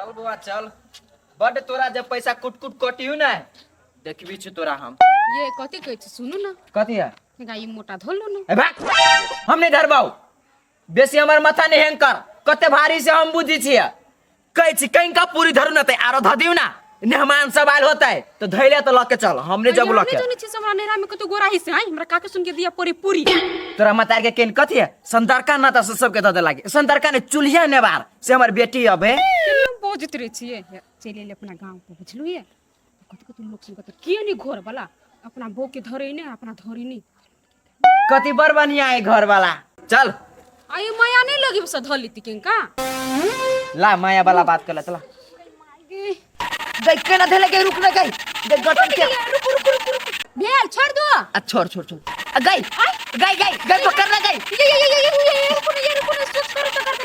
चल बौआ चल, बड तोरा जब पैसा कुट कुट कटियू ना, देखबी छु तोरा हम। ये कथी कहै छी, सुनू ना। कथी है? का ई मोटा धोलू ना। ए भाग, हम नहीं धरबाऊ, बेसी हमर माथा नहीं हैंग कर, कते भारी से हम बुझी छियै। कहै छी कहीं का पूरी धरू ना ते आरो ध दियू ना, मेहमान सब आयल होता है तो धैले तो लके चल, हमने जब लके। जानै छी हमरा नैहरा में कतो गोराही से आई, हमरा काके सुन के दिया पड़ी पूरी। तोरा मतार के केन कथी है संदरका ना त सबके द दे लागे संदरका ने चूल्हिया ने बार से हमर बेटी अबे केना बजैत रहै छियै। चलि एलियै अपना गाँव पर, बुझलु ये कथी कथी लोक सब कहतै किए नहीं घर वाला अपना बहू के धरे नहीं, अपना धरे नहीं। कथी बड़ बढ़िया है घर वाला। चल आ ये माया नहीं लगी बस धर लेती किनका। ला माया वाला बात कर ले, चला गई केना धले गई, रुक ना गई गई गटन के। रुक रुक रुक रुक भेल, छोड़ दो। आ छोड़ छोड़ छोड़, आ गई गई गई गई पकड़ ना गई। ये ये ये ये ये ये रुको ना, ये रुको ना, सोच करो तो कर दे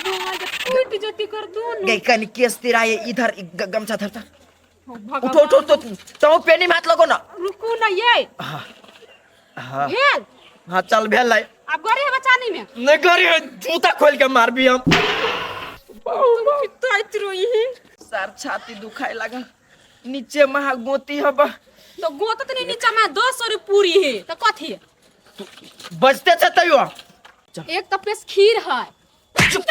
मां ये टूट जती कर दो ना। गई कनी केस तेरा ये इधर गमछा धरता। भगवान। उठो उठो तो तो पेनी में हाथ लगो ना। रुको ना ये। हाँ हाँ भेल। हाँ चल भेल लाई। अब गरे है बचानी में। नहीं गरे है, जूता खोल के मार भी हम। पिताइत रोई है। सर छाती दुखाए लगा, नीचे महा गोती हबा। तो गोत तो नहीं नीचा में 10 रुपये पूरी है तो कथी है? बजते छे तैयो। एक तो पेश खीर है। चुप।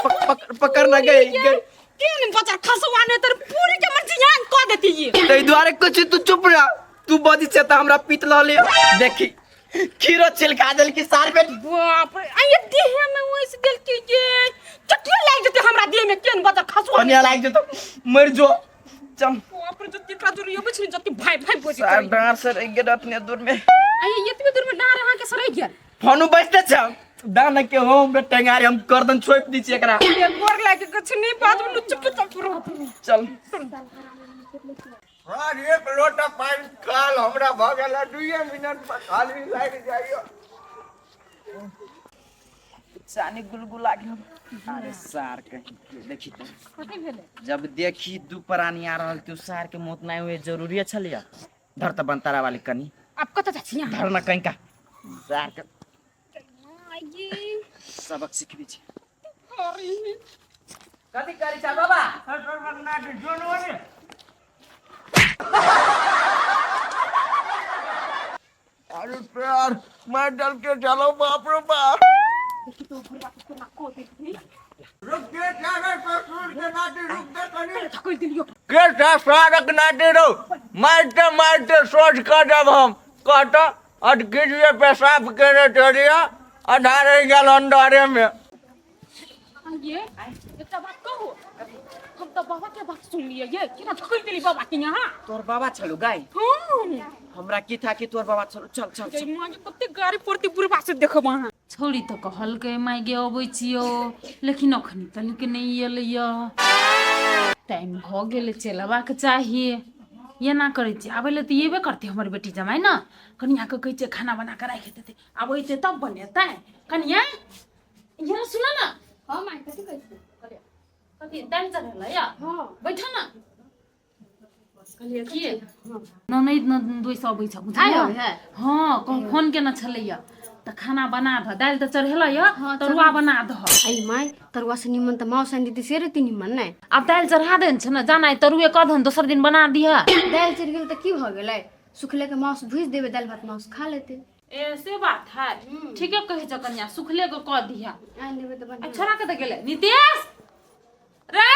पकड़ पकड़ ना गई गई। केन बच्चा खसवा ने तर पूरी के मर्जी यान क देती ये। तै दुआरे कुछ तू चुप रह, तू बजी छे त हमरा पीत लले। देखी खीरो छिलका देल की सार पे। बाप रे, आ ये देह में ओइस देल के ये चटिया लाग जते हमरा देह में, केन बच्चा खसवा पनिया लाग जतो मर जो। चल बाप रे, जति एकरा जोरी अबै छै जति भाई भाई बजी सार डार से रह गेल अपने दूर में। आ ये एतबे दूर में डार अहाँ के सरै गेल। फोन बजते छे दान के हो हमरा टेंगारी, हम गर्दन छोप दी छी एकरा। ये गोर लागे कुछ नहीं बात में चुप चुप रहो। चल हर एक लोटा पानि काल हमरा भऽ गेल, 2 मिनट पर खाली लागि जाइयो। चानी गुलगुला गेल। अरे सार कहीं देखी तो कथी भेलै? जब देखी दू प्राणी आ रहल तू सार के मौत नहीं हुए जरूरी छलिया। धर त बनतारा वाली कनी। अब कतऽ जाइ छी अहाँ? धर न कहीं का सार के आइए। सबक सिखबी छी। अरे कथी करी छा बाबा? अरे प्यार मैं डल के चलो, बाप रे बाप। रुक के जाने ससुर के नाती, रुक दे कनी। थकल दिलियो। के सारक नाती रो, मारते मारते सोच कर जब हम कहता अटकिजिए पेशाब केने चलिया आधा रह गेल अंदरे में। ये एकटा बात कहू, हम तो बाबा के बात सुन लिए, ये केना थकल दिली बाबा के यहाँ। तोर बाबा छलु गाय? हाँ। हमरा की था कि तोर बाबा छलु। चल चल चल। माँ के कते गाड़ी पड़ती बुढ़बा से देखब अहाँ। छौड़ी तऽ कहलकै माय गे अबै छियौ, लेकिन अखनी तनिक नहि एलैया। टाइम भऽ गेलै, चलि अयबाक चाही। एना करै छियै, आबै लए तऽ एबे करतै हमर बेटी जमाइ ने। कनियाँके कहै छियै खाना बना कऽ राखि देतै, आब अयतै तब बनेतै। कनियाँ यहाँ सुन न। हाँ माय, कथी कहै छियै? कथी दालि चढ़ेलै या? हाँ। बैठ न। कहलियै की ननैद ननदोइ सब अबै छ बुझलियै? आइ अबै है? हाँ, फोन केने छलैया तऽ खाना बना दह, दालि तऽ चढ़ेलै या, तरुआ बना दह। आई माय, तरुआ से निमन तऽ माउस आनि देती से रहती निमन नै। आब दालि चढ़ा देने छै ने, जाना तरुए कऽ दहन, दोसर दिन बना दिह। दालि चढ़ि गेल तऽ की भऽ गेलै, सुखले के माउस भुजि देबै, दालि भात माउस खा लेतै। ए से बात है, ठीके कहै छ कनिया, सुखले के कऽ दिह। आनि देबै तऽ बढ़िआँ। आ छोड़ा कतऽ गेलै नितेश रे?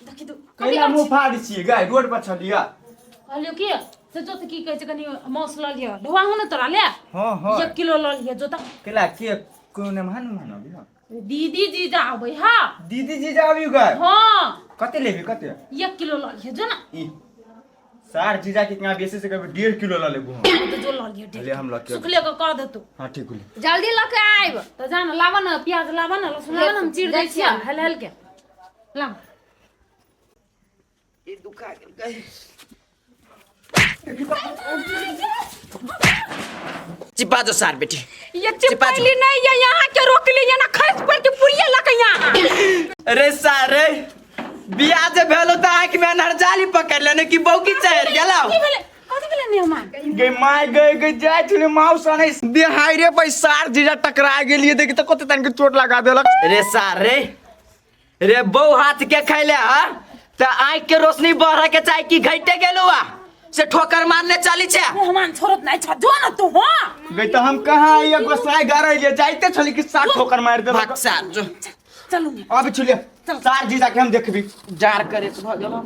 देखी तू कैला मुँह फाड़ छियै गाय, रोड पर छलियै। कहलियौ की से जो तऽ की कहै छै, कनि माउस लऽ लिअ, ढोआ हो ने तोरा ले। हाँ हाँ। 1 किलो लऽ लिअ जो तऽ। कैला के कोनो मेहमान उहमान अभी? हाँ दीदी जीजा अबै हा। दीदी जीजा अभी गाय? हाँ। कते लेबी कते? 1 किलो लऽ लिअ जो ना। ई सार जीजा के इतना बेसी से कभी 1.5 किलो लऽ लेबू हम। तऽ जो लऽ लिअ 1.5। ले हम लऽ के सुखले के कऽ देतौ। हाँ ठीक होले। जल्दी लऽ के आयब। तऽ जा ने लाबऽ ने प्याज, लाबऽ ने लहसुन, लाबऽ ने, हम चीर दै छियै हल हल के लाब। ई दुखा गेल गई। चिपा जो सार बेटी। ये चिपैली नहीं, ये यहाँ के रोकली, ये ना खस पड़ के पुरिया लके यहाँ। अरे सारे बियाह जे भेलो त आँख में अनहर जाली पकड़ लेने की बौकी चढ़ गेलौ। की भेलै, कथी भेलै नेहमा? गे my गई गई जाय छलै माउस आनै देहाई रे पैसार जीजा टकरा गेलिए, देखी त कते तन के चोट लगा देलक। रे सार रे, रे बौ हाथ के खैले हा त आँख के रोशनी बढ़े के चाही कि घटे गेलो आ से ठोकर मारने चली छे। मेहमान छोड़त नहीं छ, जो न तू। हां। गई तो हम कहाँ आइए गोसाई घर आइए जाइते छली कि सार ठोकर मार देलक। भाग सार जो। चलू ने। अब छुलिए सार जी जाके हम देखबी। जार करे तो भऽ गेलो।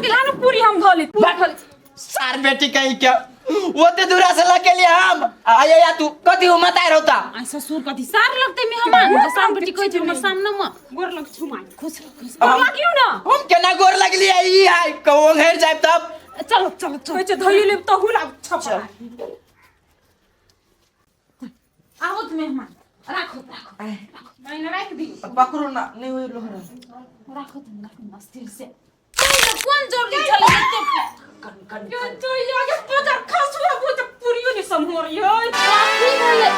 लानु पूरी हम धऽ लेत, पूरी धऽ लेत। सार बेटी कहीं के ओते दूरा से लके लिए हम आया या तू कथी हो मत आय रहता। आ ससुर कथी सार लगते मेहमान जे सार बेटी कहै छै हमर सामने में। गोर लग छु माय। खुश रह, खुश। गोर लागियौ ना। हम केना गोर लगलियै ई आइ कहू घेर जायब तब। चलो चलो चलो। कहै छै धइयो लेब तहु लाग छपा। आबो त मेहमान, राखो राखो राखो, माइन राखि दी। पकड़ू ना नहीं होई लोहरा। राखो तुम, राखो ना स्थिर से। कोन जरूरी छलै एते? यो तो ये पदर खसुआ वो त पूरियो ने सम्होरी है। की भेलै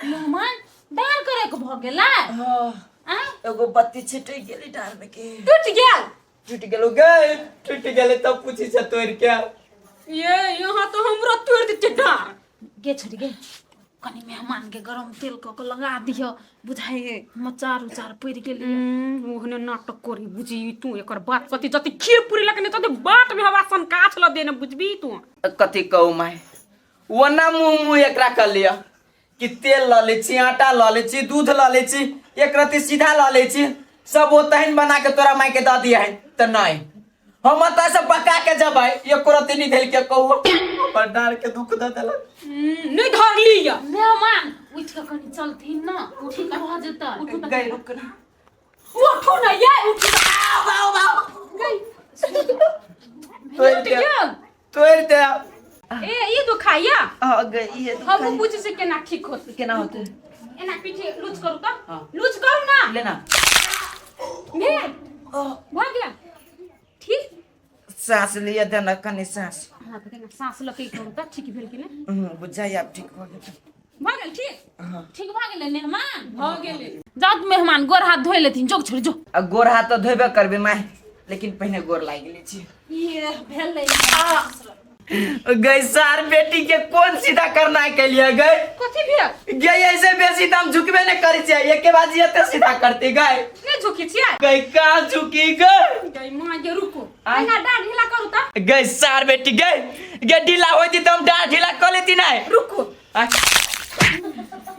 मेहमान, डार करे के भ गेलै? हां। आ एगो बत्ती छिटि गेली डार में के। टूट गेल। टूट गेलो गए, टूट गेले तब पूछी छ तोड़ के। ये यहाँ तो हमरो तोड़ देते डार। गे छोड़ी गे, कनी मेहमान के गरम तेल क के लगा दिह, बुझाइ मचार उचार पड़ि गेलै। ओहने नाटक करी बुझी तू, एकर बात कथी जति खीर पूरी लगने तते बाट में हमरा सन काछ ल देने बुझबी तू। कथी कहू माय, ओना मुँह मुँह एकरा कर लिया कि तेल ल लै छी, आटा ल लै छी, दूध ल लै छी, एक रत्ती सीधा ल लै छी, सब ओ तहन बना के तोरा माय के दऽ दिया है तऽ नहीं हम ओतऽ से पका के जबै एको रत्ती नहीं धेल के कहू हमर डाँर के दुख दऽ देलक। नहीं धरली या। मेहमान उठ के कनी चलथिन न, ठीक भऽ जेतै। गई रुक ना। उठू ना ये उठू। बाऊ बाऊ गई। तोड़ उठ दे। गेल। तोड़ दे। ए ई दुखाइया। आ गई ये। हम पूछे से केना ठीक होत। केना होते? एना पीछे लूज करू त। हाँ। लूज करू ना। लेना। भेल भऽ गेल ठीक। साँस लिअ देना कनी साँस। हाँ तऽ केना साँस लऽ के करू त ठीक भेल कि नहि? बुझाइ आब ठीक भऽ गेल। भऽ गेल ठीक। ठीक भऽ गेलै मेहमान? भऽ गेलै। जाउ मेहमान गोर हाथ धोइ लेथिन, जोग छोड़ जो। आ गोर हाथ तऽ धोबे करबै माय, लेकिन पहिने गोर लागि लै छी। ये भेलै। गई सार बेटी के कौन सीधा करना के लिए गई? कथी भेल? गई ऐसे बेसी तो हम झुकबे नहीं करी छियै, एके बार एते सीधा करती गई। नहि झुकी छियै? गई कहाँ झुकी गई? गई माँ ये रुको। आय। एना डाँढ ढीला करू त। गई सार बेटी गई, गई ढीला होती तो हम डाँढ ढीला कर लेती नहीं। रुको। आय।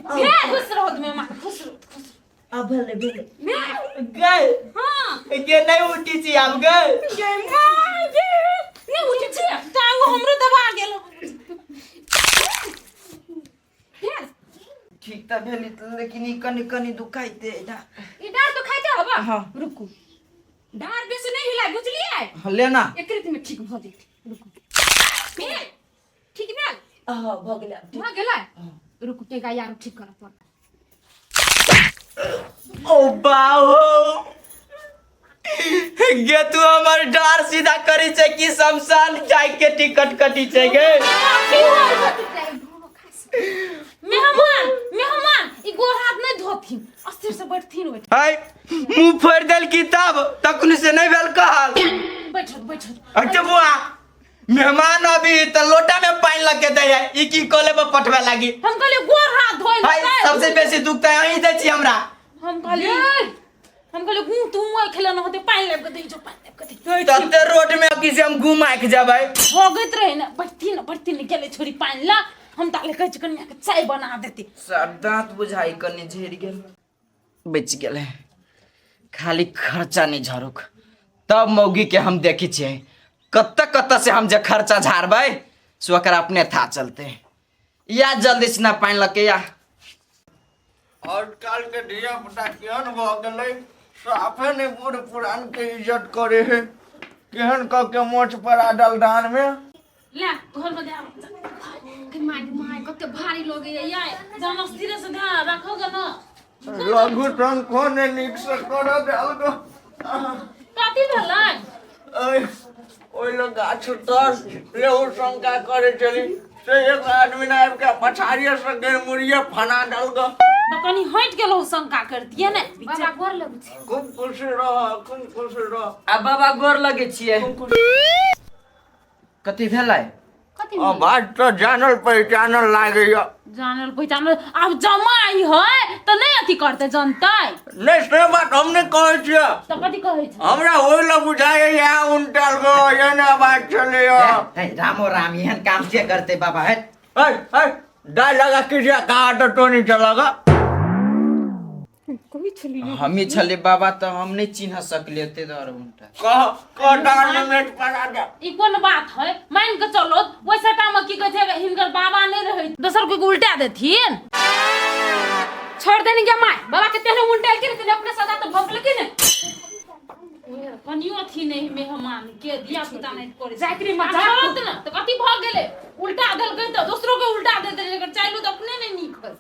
भेल। खुश रहो मेहमान, खुश रहो, खुश रहो। आ भले भले। भेल। गई। हाँ। गे नहीं उठी छी हम गई। गई माँ ये नहि उठी छियै। टांग हमरो दबा गेल। भेल। ठीक तऽ भेली लेकिन ई कनी कनी दुखाइते ना। ई डाँढ दुखाइते हबा? हाँ। रुकू, डाँढ बेसी नहि हिलाय बुझलियै? लेना। एक में ठीक भऽ जेतै। रुकू। भेल ठीक भेल? हाँ भऽ गेलै। भऽ गेलै। रुकू टेका यार ठीक करऽ पड़त। ओ बाहो गे तू हमर डार सीधा करी छै कि शमशान जाय के टिकट कटी छै गे? मेहमान मेहमान ई गोर हाथ नहीं धोथिन, अस्थिर से बैठथिन बैठ। हाय मुंह फोड़ देल की तब तखन से नहीं भेल कहल। बैठत बैठत। अच्छा बुआ मेहमान अभी त लोटा में पानी लग के दे है, ई की कोले पर पठवे लागी? हम कहलिए गोर हाथ धोइ हाय लेतै। सबसे बेसी दुख त अहीं दै छी हमरा। हम कहलिए गू तू मुँह खेले न होते, पानि लाबि के दै जो, पानि लाबि के दै। तते रोड में अभी से हम घुमा के जबै। भगैत रहे ना, बैठथिन बैठथिन गेलै छोरी पानि ला। हम ताले कहै छी कनिया के चाय बना देती। सर दांत बुझाई कनी झेड़ गेल, बच गेलै खाली खर्चा नहीं झरुक। तब मौगी के हम देखी छियै कत्त कत्त से हम जे खर्चा झाड़बै से ओकरा अपने था चलते। या जल्दी से ना पानि लके या। आजकल के धिया पुता केहन भऽ गेलै, साफे नहि बूढ़ पुरान के इज्जत करे है, केहन कऽ के मोछ पर आ डल डान में। ले घर में ध्यान गे my गे my कते भारी लगैया ये जान स्थिर से ध्यान राखो ग न। लघु शंखो ने नीक से करऽ देल गो। कथी भेलै? ओहि ओहि लग गाछ तर लेहु शंका करे चली से एक आदमी ने आबि के पछाड़िए से गेल मुड़िए फना देल गो। तऽ कनी हटि गेलहुँ शंका करतियै ने। बाबा गोर लगै छै। खूब खुशी रह, खूब खुशी रह। आ बाबा गोर लगे छियै। कथी भेलै? कथी? आ बात तऽ जानल पहिचानल लागैया। जानल पहिचानल आब जमाई है तऽ नहि अथी करतै जनतै नहि से बात हम हम नहि कहै छियै। तऽ कथी कहै छै? हमरा ओहि लए बुझाइए इएह उनटल गो एना बात छलैए। हे रामो राम, एहन काम के करते बाबा? हे है है, दाइ लगा किजिया कहाँ तऽ टोनी चलगा। कहै छलियै। हमी छले बाबा तऽ हम नहि चिन्ह सकलियै ते दुआरे उनटा। कह कह, डाल में मेट पड़ा दे। ई कोन बात है? मान के चलो ओहि सटा में की कहै छै, हिनकर बाबा नहि रहै, दोसर कोई के उल्टा देथिन। छोड़ देने गे माय, बाबा के तेहने उल्टेल के ने अपने सजा तो भोगल के ने। कनियो अथी नहि मेहमान के धिया पुता नहि करे जाइत रही आ मजाक। छोड़त ने तऽ कथी भऽ गेलै? उल्टा देलकै तऽ दोसरो के उल्टा दे देलै, एकर चालू तऽ अपने नहि नीक है।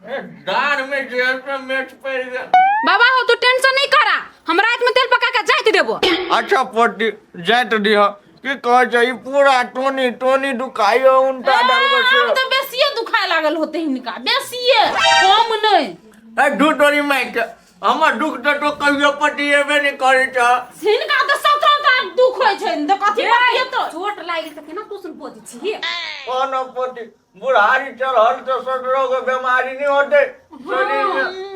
ए, डार में जेल पे मेट पड़ गया। बाबा हो, तू टेंशन नहीं करा, हम रात में तेल पका के जाइत देबो। अच्छा पोटी, जाइत दिह। की कहै छै, ई पूरा टोनी टोनी दुखाइयो उनटा डाल आब से। तऽ बेसिए दुखाय लागल होते हिनका, बेसिए, कम नहि। ए दू तोरी माइक, हमर दुख तऽ तो कहियो पटिएबे नहि करै छ। हिनका तऽ 17 टा दुख होइ छनि तऽ कथी बतिएतै? चोट लागि गेल तऽ केना तू सुन बजै छी? कोनो पोटी, बुढ़ारी चढ़ल तऽ सदरो के बीमारी नहि होतै शरीर में।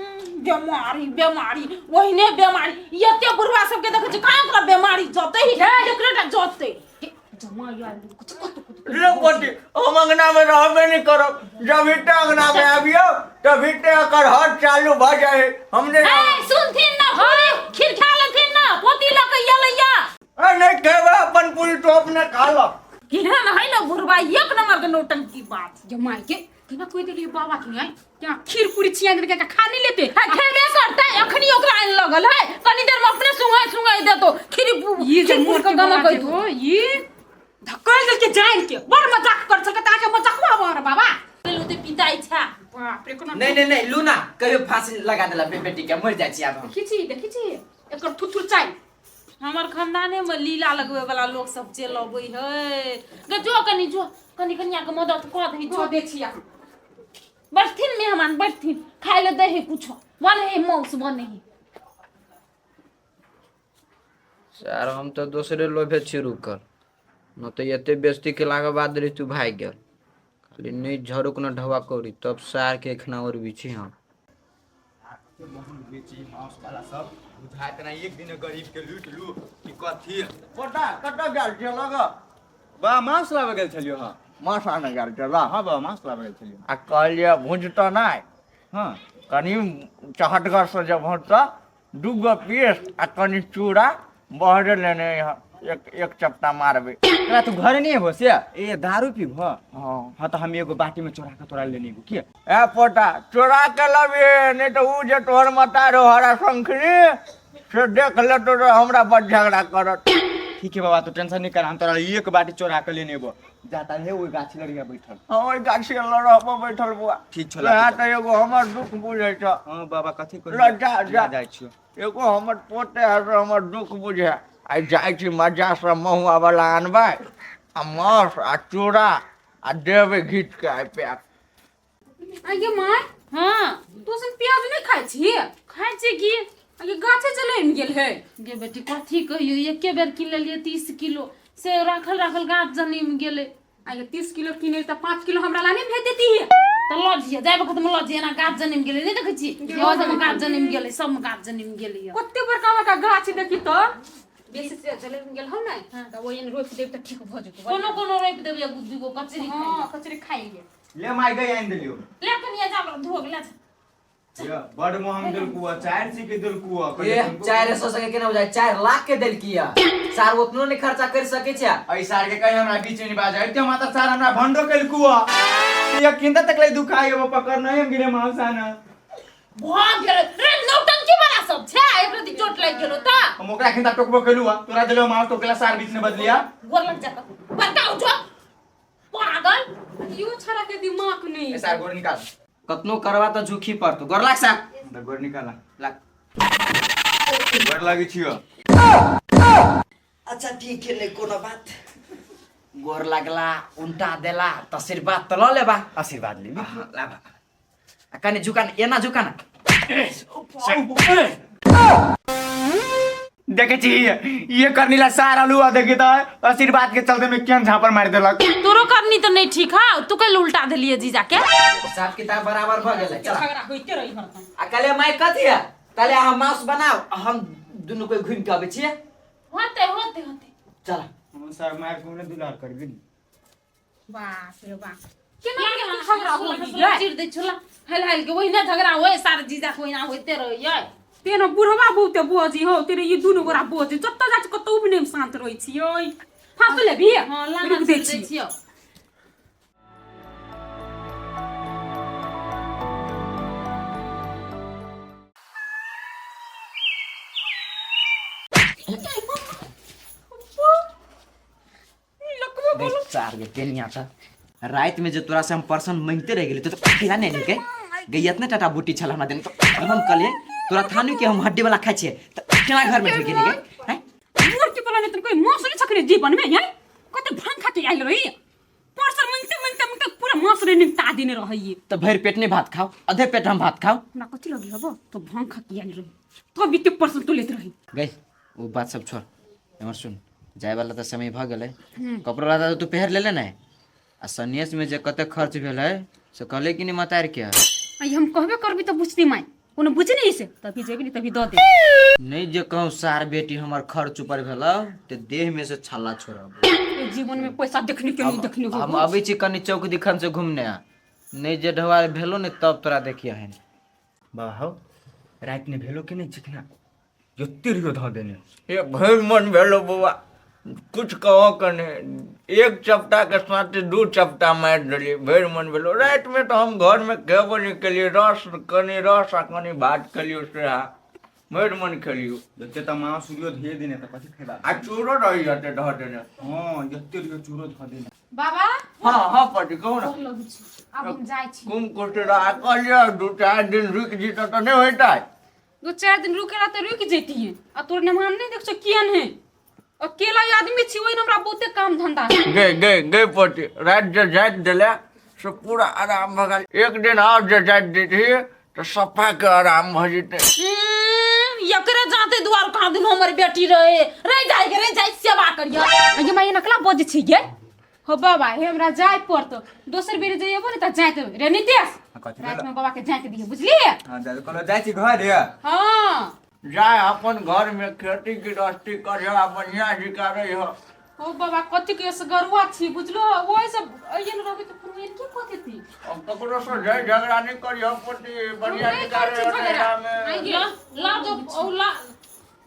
बेमारी बेमारी ओहिने बेमारी। एते बुढ़वा सबके देखै छी, कहाँ ओकरा बेमारी जतै? एकरे टा जतै जमा यार कुछ कुछ। रे पोटी, हम अंगना में रहबे नहीं करब। जब इटे अंगना में आबियो तब इटे एकर हर चालू भऽ जाइ। हम नहीं ए सुनथिन ना, पूरी खीर खा लेथिन ना, पोती लऽ के एलैया। ए, नहीं खेबै अपन पूरी, तो अपने खा लो। केहन है ना बुढ़वा, एक नंबर के नौटंकी बात। गे माय के, केना कहि देलियै बाबा के? आइ क्या खीर पूरी छिया देलकै के खा नहीं लेते? हाँ, खेबे करतै। अखनी ओकरा आनि लगल है, कनी देर में अपने सुंघाई सुंघाई देतो खीर। ये जे खीर मोर के के गमक गमा हो, ये धक्का देलकै जान के। बड़ मजाक कर छलकै तऽ अहाँके मजाकवा आबै बाबा। ओते पिताई छा। बाप रे, कोना। नहीं नहीं नहीं, लूना कहियो फांसी लगा देला बेटी के, मर जाइ छी आब हम। देखै छी, देखै छी एकर थुथुर चाइ। हमर खानदाने में लीला लगवे वाला लोग सब चलि अबै है। गे जो कनी, जो कनी, कनिया के मदद कऽ दही। जो जो दे छी अहाँ। बैठथिन मेहमान, बैठथिन, खाय ले दे है कुछो। बने है मांस, बने है। सर, हम तऽ दोसरे लोभे छी रुकल, न तऽ एते बेइज्जती केलाके बाद ऋतु भागि गेल। खाली नहि झरुक न ढवा कौड़ी तब सार के एखना और बिछी हम। बेची मांस वाला सब बुझाइत ना, एक दिन गरीब के लूट लू कि कथी। पोटा, कतऽ गेल छियै लग? बा, मांस लाबे गेल छलियो। हाँ। माछ आने गेल छला? हाँ बा, मांस लाबे गेल छलियो। आ कहलियै भुजतऽ नहि? हाँ। कनि चहटगरसँ जे भुजतऽ, 2 गो पीस आ कनि चूड़ा बहरे लेने अइहऽ, एक एक चपटा मारबै। तोरा तू घरे नहीं अबो से ए दारू पीबो? हँ। हाँ, तो हम एगो बाटी में चोरा के तोरा लेने एगो के। ए पोटा, चोरा के लबिहे, नहीं तऽ उ जे तोहर मतारो हरा शंखनी से देख लेतो तऽ हमरा बड़ झगड़ा करत। ठीक है बाबा, तू टेंशन नहीं कर, हम तोरा एक बाटी चोरा के लेने एबो। जाता है ओहि गाछी लड़िया बैठल। हाँ, ओहि गाछी लग रहबो बैठल बुआ। ठीक छौ। वएह तऽ एगो हमर दुख बुझै छ। हाँ बाबा, कथी कहियो? ल जा, जा। जाइ छियो। एगो हमर पोते है से हमर दुख बुझे। आइ जाइ छी, मजासँ महुआ वाला आनबै आ माछ आ चूड़ा आ देबै घीच के आइ पैक। आगे माय। हाँ। तू सब प्याज नहीं खाइ छी? खाइ छी की। आगे गाछे जलमि गेल है। गे बेटी, कथी कहियो, एके बेर कीन लेलियै 30 किलो, से राखल राखल गाछ जनमि गेलै। आगे 30 किलो किने तऽ 5 किलो हमरा ला नहीं भेज देती है? तऽ लऽ जइयै, जाय वखत में लऽ जइयै। एना गाछ जनमि गेलै, नहि देखै छी? प्याज में गाछ जनमि गेलै, सब में गाछ जनमि गेलै। कते बड़का बड़का गाछ देखी तऽ। बेसी से जलमि गेल हो ने तऽ ओहि रोपि देब तऽ ठीक भऽ जेतौ। कोनो कोनो रोपि देबै, एगो दूगो कचरी खाइ। हँ, कचरी खाइए। ले माय गई, आनि देलियो। ले कनिया, जा धोक ले जा। ये बड़ महंग देलकू, 4 सौ के देलकू। ए, 400 सके केना हो जाए? 4 लाख के देलकी है सार, उतनो नहीं खर्चा कर सके छे। ऐ सार के कहीं हमरा बीच में नहीं बाजा। एते माता सार हमरा भंडो केलकू। ये किंता तक ले दुखाई अब पकड़ नहीं हम गिरे मांसा ना। भऽ गेलै रे, नौटंकी वाला सब छै, एक रति चोट लागि गेलो तऽ। हम ओकरा खिंता टोकबो केलू, तोरा देलो मांस टोकला सार बीच में बदलिया। गोर लग जा, बड़का उठो पागल। यो छड़ा के दिमाग नहीं। ए सार, गोर निकाल। कतनो करवा तऽ झुकी पड़तो। गोर लाग सा। त गोर निकाल। लाग। गोर लागै छियो। अच्छा ठीक है, नहीं कोनो बात। गोर लागला, उल्टा देला तऽ आशीर्वाद तऽ लऽ लेबा। आशीर्वाद ले। लाबा, आ कनि झुका न, एना झुका न। देखे छी, ये करनी ला सार आलू देखे त आशीर्वाद के चलते में केहन झापर मारि देलक। तोरो करनी तऽ नहीं ठीक है, तू कैले उल्टा देलिए जीजा के? हिसाब किताब बराबर भऽ गेलै, चल। झगड़ा होइते रही हरदम। आ कहले माय कथी है? ताले अहाँ मांस बनाओ आ हम दुनू कोई घूमि के अबै छियै। होते होते होते। चल। हम सर मार को दुलार करबी। बाप रे बाप, केना केना के झगड़ा झगड़ा होइए? चिर दै छला हल हल के ओहिना झगड़ा होय, सार जीजा के ओहिना होइते रहैयै। तेना बुढ़वा बहुते बजी हौ, तेरे ई दुनू गोरा बजी, जतऽ जाइ छी कतौ भी नहि शान्त रहै छियै। फासु लेबही? हँ, लाना रुक दै चिर दै छी। छियौ। चार गे पेनिया था रात में जो तोरा से हम पर्सन मांगते रह गेली तो किया नहीं निके गई, इतने टाटा बूटी छल हमरा देने तो हम कहलिए तोरा थानु के हम हड्डी वाला खाइ छियै त केना घर में ढुकि गेली गे हैं? मोर के बोला नहीं कोई मांस नहीं छकने जीवन में हैं, कते भांग खा के आइल रही, परसर मांगते मांगते मांगते पूरा मांस रे निपटा देने रही। त भरि पेट नहीं भात खाओ, आधे पेट हम भात खाओ। हमरा कथी लगी हबो तो भांग खा के आइल रही तो बीते परसर तो लेत रही। गई वो बात सब छोड़, एमहर सुन, जाय वाला तऽ समय भऽ गेलै, कपड़ा लत्ता तऽ तू पहिर लेले ने? आ सनेस में जे कते खर्च भेल है से कहले कि नहीं मतार के? आई हम कहबे करबी तऽ बुझती माय, कोनो बुझी नहीं से तभी जेबी नहीं तभी दऽ दे। नहीं जे कहूँ सार बेटी हमर खर्च ऊपर भेलौ तऽ देह में से छाला छोड़ब। ए जीवन में पैसा देखने के नहीं देखने हो। हम अबै छी कनि चौक दिखन से घूमने, नहीं जे ढवा भेलो ने तब तोरा देखिए हन। बाबा हौ, राति में भेलो कि नहीं चिकना जत्ते रियो धऽ देने? ये भरि मन भेलो बौआ, कुछ कहो के नहीं, एक चपटा के साथ दू चपटा मारि देलियै, भरि मन भेलो। राति में तो हम घर में खेबो नहीं केलियै, रस कनि रस आ कनि भात खेलियौ सेहा भरि मन खेलियौ। जत्ते तऽ मांस उरियो धे देने तऽ कथी खेबा? आ चूरो रही जते धऽ देने। हँ, जत्ते रियो चूरो धऽ देने। बाबा। हँ हँ पति, कहू ना। गोर लगै छी, आब हम जाइ छी। कुम कुछ रह कहलियै दू चारि दिन रुकि जेतऽ तऽ नहि होइतै? दू चारि दिन रुकेला तऽ रुकि जैतियै, आ तोर मेहमान नहि देखछौ केहन है, अकेला ही आदमी छी, ओहिना हमरा बहुते काम धंधा है। गे गे गे पति, राति जे जाति देले से पूरा आराम भऽ गेल। एक दिन आओर जे जाति दैतही तऽ सफा के आराम भऽ जेतै। एकरे जाते दुआर कहाँ दिन हमर बेटी रहे, रह जाय के रह जाय सेवा करिया। ये माय नकला बजै छी गे। हो बाबा, हे हमरा जाय पड़तो, दोसर बेर जे एबो ने तऽ जाय देबै रे नितेश। हाँ, कथी? राति में बाबा के जाय के दिहे, बुझलिए? हाँ, जा कहलो जाइ छी घर। हाँ। जाय अपन घर में खेती गृहस्थी करिह, बढ़िया जिका रही हो। हो बाबा, कथी के असगरुआ छी बुझलो, ओहि सब अइए ने रहबै तऽ फेर ओहन की कथी थी। अब ककरो से झय झगड़ा नहीं करिह पति, बढ़िया नहीं जिका करै छी रही झगड़ा। नैहरा में। आइ गे। ला जो औ ला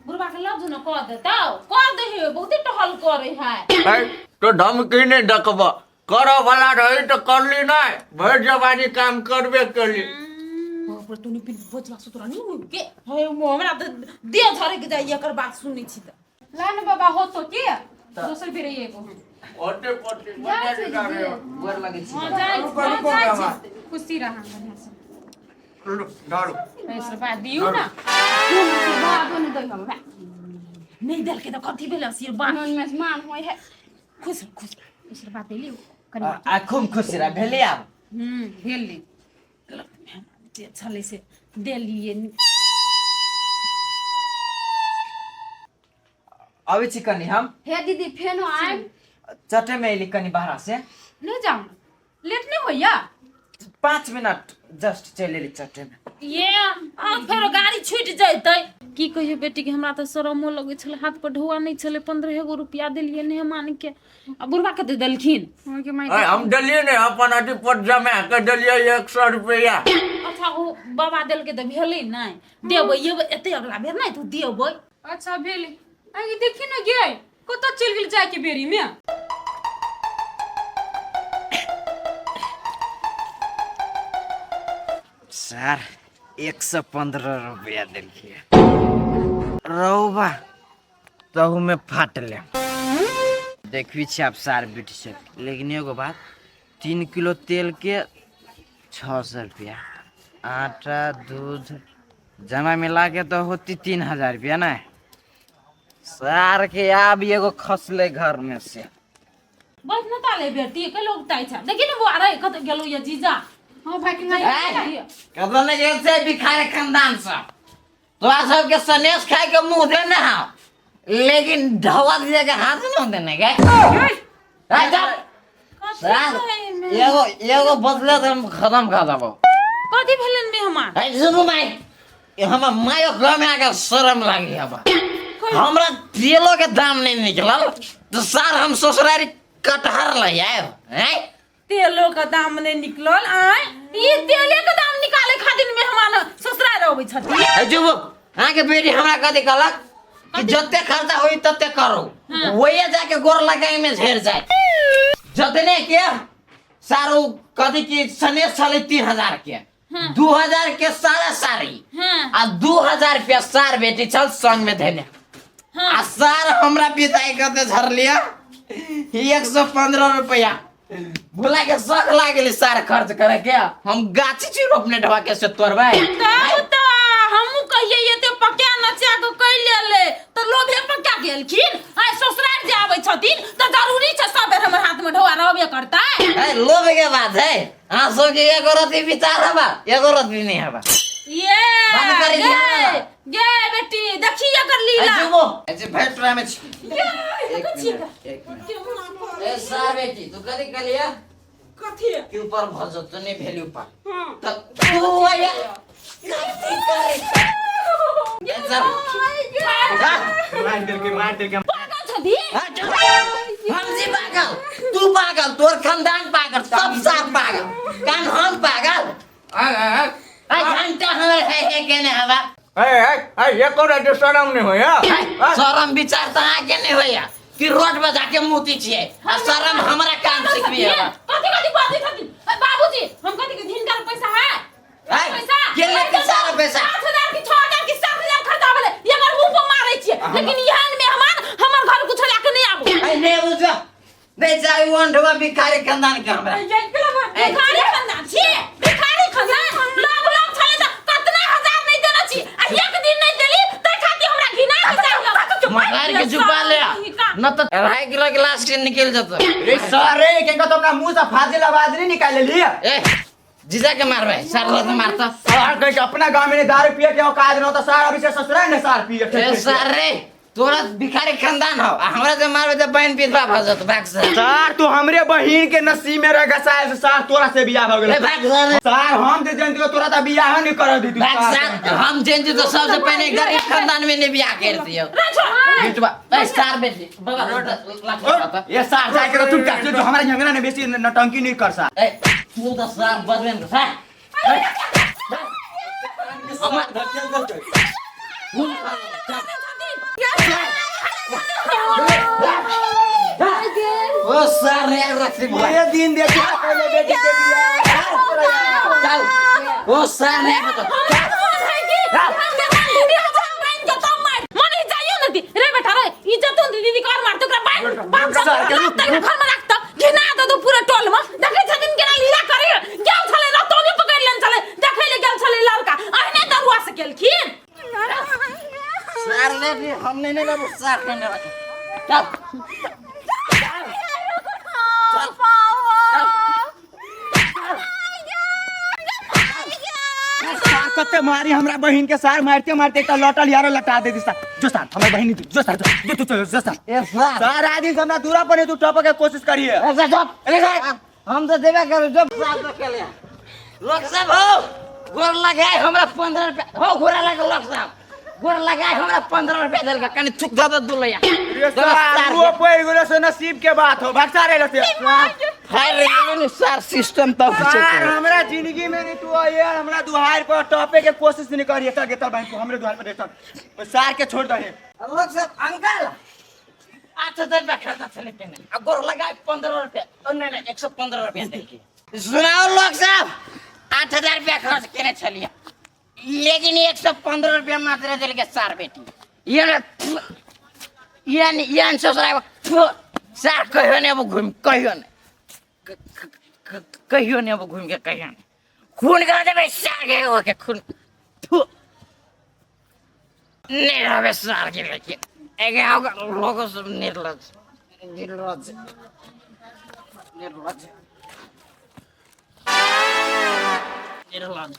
बुढ़बा के ला जो ने कह देतौ, कह दे हे, बहुते टहल करे है। है तो धमकी नहीं देखब, करऽ वाला रही तो करली नहीं, भरि जवानी काम करबे करली। बाप रे, तू नहीं बजला से तोरा नहीं होई के? हे हमरा तऽ देह झरक जाइए एकर बात सुनै छी तऽ। ला ने बाबा, होतो के दोसर बेर एबो हम। ओते पति बढ़िया जिका रही हो। गोर लगै छी। हां, जाइ रुको, छी, रुको जाइ बाबा। छी, खुशी रहा बढ़िया से। लू, धरू। आशीर्वाद दियौ ना। आशीर्वादो नहि दै हमरा। नहि देलकै तऽ कथी भेलै आशीर्वाद? नॉन मेहमान होइ है। खुश रह, खुश रह। आशीर्वाद देलियौ कनि। आ खूब खुश रह भेलै आब। भेलै। गलत मेहमान जे छलै से देलियै। अबै छी कनि हम। हे दीदी, फेनो आयब? चटे में अयली कनि बाहरा से। नहि जाउ, लेट नहि होइया? 5 मिनट जस्ट चलि एली चटे में। ये आ फेरो गाड़ी छूटि जैतै। की कहियो बेटी के, हमरा तऽ शरमो लगै छलै, हाथ पर ढौआ नहि छलै, 15 गो रुपया देलियै मेहमान के, आ बुढ़बा कते देलखिन? अहाँके माय। अय, हम देलियै ने अपन अथी पर जमा के देलियै 100 रुपया। अच्छा, ओ बाबा देलकै तऽ भेलै नहि, देबै एबै एते अगला बेर नहि तऽ देबै। अच्छा भेलै। आइ देखी ने गे, कतऽ चलि गेल जायके बेरी में? सर 115 रुपया देलखिए रौबा, तहू में फाटले देखबी छी आब सार बेटी सब। लेकिन एगो बात, 3 किलो तेल के 600 रुपया, आटा दूध जमा मिला के तो होती 3000 रुपया ना सार के। आब एगो खसले घर में से। बैठ न ताले बेटी, के लोग ताई छ, देखी न बुआ रे, कत गेलो ये जीजा? हाँ भाई, के नहीं। कतौ नहि गेल छै भिखारी खानदान सब, तोरा सबके सनेस खाय के मुंह देने हौ, लेकिन ढवा दिया के हाथ न देने के। सार एगो एगो बदले तऽ हम खत्म कर देबो। कथी भेलन मेहमान? है सुनू माई, हमर मायो गाँव में आके शर्म लागी हबा। हमरा तेलो के दाम नहीं निकलल तो सार हम ससुरारी कटहर ले आयब हैं। तेलो के दाम नहीं निकलल आय, ई तेले के दाम निकाले खातिर मेहमान ससुराल अबै छथिन। ए जुबुक, अहाँके बेटी हमरा कथी कहलक कि जते खर्चा होई तते करू, वही जाके गोर लगाई में झेर जाए। जतने के सारू कथी की सनेश छलै 3000 के, 2000 के सारा साड़ी आ 2000 रुपया सार बेटी छल संग में धैने। आ सार हमरा विदाई करते झरलिया 115 रुपया। भुला के शौक लागल सार खर्च करे के, हम गाछी छी रोपने ढवा के से तोड़बै। तब त हमहू कहिए एते पका नचा के कहि लेले त लोभे पका गेलखिन। आइ ससुराल जे आबै छथिन त जरूरी छै सब बेर हमर हाथ में ढोआ रहबे करतै। ए लोभ के बात है, अहाँ सबके एगो रति विचार हबा, एगो रति नहीं हबा। ये बंद करी गे, दिया। गे बेटी देखी एकर लीला। ए जुबो, ए जे भेट रहा में छी। ये, देखै छियै एक मिनट, एक मिनट। ए सार बेटी, तू कथी कहलियै? कथी? कि ऊपर भऽ जेतौ, नहि भेल ऊपर। हाँ। तऽ तू आया कथी करै? ए चल। जा। मार देलकै, मार देलकै। पागल छथिन? हाँ, चल। हम जी पागल, तू पागल, तोर खानदान पागल, सब सार पागल। कान हम पागल। आ घंटा हमर है है केने हवा। ए ए ए एको राति शरम नहीं होया। शरम विचार तऽ अहाँके नहि होया कि रोड पर जाके मुती छियै, आ शरम हमरा काम सिखबी हवा। कथी कथी बाजै छथिन? ए, बाबूजी, हम कथी के हिनकर पैसा है? है? पैसा? के लेके सारा पैसा? 8000 की 6000 की 7000 खर्चा भेलै, एकर मुंह पर मारै छियै, लेकिन एहन मेहमान हमर घर कुछो लए के नहि आबू। ए, नहि बुझो, नहि चाही ओंठवा भिखारी खानदान के हमरा। भिखारी खानदान छी, भिखारी खानदान। लोग लोग छलै तऽ कतना हजार नहि देने छी, आ एक दिन नहि देली तै खातिर हमरा घिना के चाहिए। मार के चुपा ले, न तऽ 2.5 किलो के लाश के निकल जतो। रे सर रे, केंका तो अपना मुंह से फाजिल आवाज नहीं निकाल लिया। ए जीजा के मारबै, सर लत मारता। सर कह के अपना गांव में दारू पिए के औकात न होता, सर अभी से ससुराल ने सर पिए। ए सर रे, तोरा भिखारी खानदान हो, आ हमरा जे मारबै तऽ बहिन विधवा भऽ जत। भाग सर। सर तू हमरे बहिन के नसीब में रह गसाय से सर तोरा से बियाह भऽ गेल। ए भाग सर। सर हम जे जानती तोरा तऽ बियाह नहीं कर दी। भाग सर, हम जानती तो सबसे पहले गरीब खानदान में नहीं बियाह कर दियो। बेटवा, ए सर बेटी, बाबा रोड लाख। ए सर जाय के चुपचाप जो हमरा झगड़ा ने बेसी नौटंकी नहीं कर सर। ए तू तो सर बदबे न सर। ओ सर रे रखी बुआ। ये दिन देखा पहले बेटी के बियाह। चल। ओ सर रे बता। रे बेटा रे, इज्जत दीदी कर मारते ओकरा बांध बाप घर में राखत घिना दे पूरा टोल में। देखै छथिन केना लीला करे गेल छलै, रतौनी पकड़ि लेने छलै, देखै ले गेल छलै लड़का, अहिने दरुआ से गेलखिन। सर रे हम नहीं नहीं बाबू सर के नहीं रखे। चल। चल। सार कते मारी हमरा बहिन के, सार मारते मारते एकटा लटल यारो लटा दे दी सार। जो सार हमर बहिन जो सार, जो तू जो सार। ए सार। सार आदि से हमरा दूरा पर तू टपके के कोशिश करिए। ए सार, चुप। ए सार, हम तो देबे करू, जो सार तो केले। लोक सब हो गोर लगाए हमरा 15 रुपया हो, गोरा लगे लोक सब गोर लगाए हमरा 15 रुपया देलका, कनी थुक दऽ दऽ दुलैया। रे सार, वो पड़ गेलो से नसीब के बात हो, भाग सारे से। फायर रे गेलो नि सार सिस्टम तब सार हमरा जिंदगी में नहीं तू आइए, हमरा दुहार पर टपे के कोशिश नहीं करिए। चल गेतल बहन तू हमरे दुहार पर चल, सार के छोड़ दहे। लोक सब अंकल 8000 रुपया खर्चा छलै केने, आ गोर लगाए 15 रुपया, ओ नहीं नहीं 115 रुपया देलकै। सुनाओ लोक सब 8000 रुपया खर्च केने छलियै, लेकिन 115 रुपया मात्र देलकै सार बेटी। ये ये ससुराल सार कहियो नहीं अब घूम, कहियो नहीं, कहियो नहीं अब घूम के, कहियो नहीं खून कर देबै सार के, ओके खून नहीं रहबै सार के। लेकिन लोगों सब निर्लज निर्लज निर्लज निर्लज।